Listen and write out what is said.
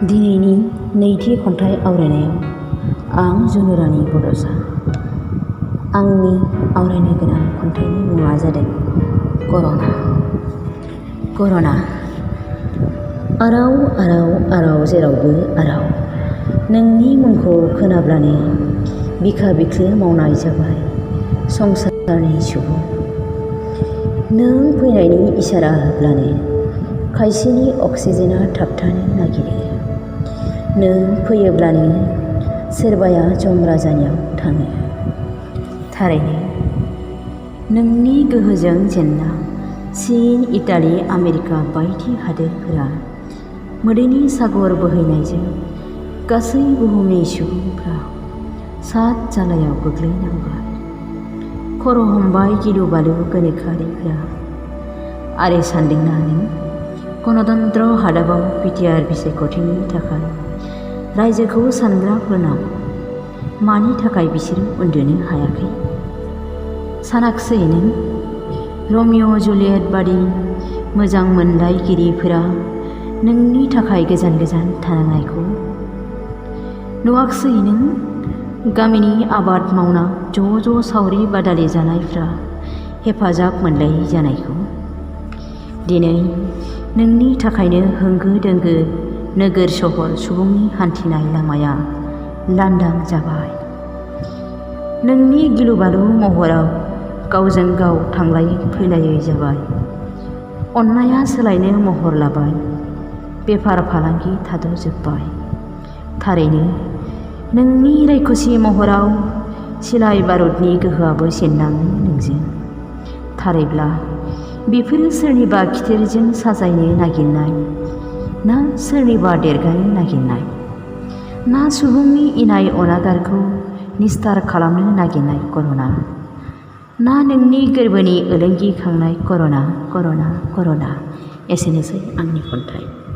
दिनैनि नैथि खन्थाइ आवरायनायाव आं जुनुरानी बड'सा। आंनि आवरायनो गोनां खन्थाइनि मुङा जादों कर'ना। आराव आराव आराव जेरावबो आराव, नोंनि मुंखौ खोनाब्लानो बिखा बिख्लो मावनाय जाबाय संसारनि सुबुं। नों फैनायनि इसारा होब्लानो खायसेनि अक्सिजेना थाबथानो नागिरो। नों फैयोब्लानो सोरबाया जम राजानियाव थाङो। थारैनो नोंनि गोहोजों जेनना चीन, इटालि, आमेरिका बायदि हादोरफोरा मोदैनि सागर बोहैनायजों गासै बुहुमनि सुबुंफ्रा सात जालायाव गोग्लैनांबाय। खर' हमबाय गिलु बालु गोनोखोआरिफोरा। आरो सानदोंना नों गणतन्त्र हादाबाव बिटिआर बिसायख'थिनि थाखाय रायजोखौ सानग्राफोरनाव मानि थाखाय बिसोरो उन्दुनो हायाखै? सानाखसै नों रमिय' जुलियेट बादि मोजां मोनलायगिरिफोरा नोंनि थाखाय गोजान गोजान थानांनायखौ? नुवाखसै नों गामिनि आबाद मावना ज' ज' सावरि बादालि जानायफ्रा हेफाजाब मोनलायै जानायखौ? दिनै नोंनि थाखायनो होंगो दोंगो नोगोर सहर सुबुंनि हान्थिनाय लामाया लांदां जाबाय। नोंनि गिलु बालु महराव गावजों गाव थांलायै फैलायै जाबाय। अननाया सोलायनो महर लाबाय। बेफार फालांगि थाद'जोब्बाय। थारैनो नोंनि रायखसि महराव सिलाय बारुदनि गोहोआबो जेननाङो नोंजों। थारैब्ला बेफोरो सोरनिबा खिथेरजों साजायनो नागिरनाय, ना सोरनिबा देरगानो नागिरनाय, ना सुबुंनि इनाय अनागारखौ निस्थार खालामनो नागिरनाय कर'ना, ना नोंनि गोरबोनि ओलोंगि खांनाय कर'ना? एसेनोसै आंनि खन्थाइ।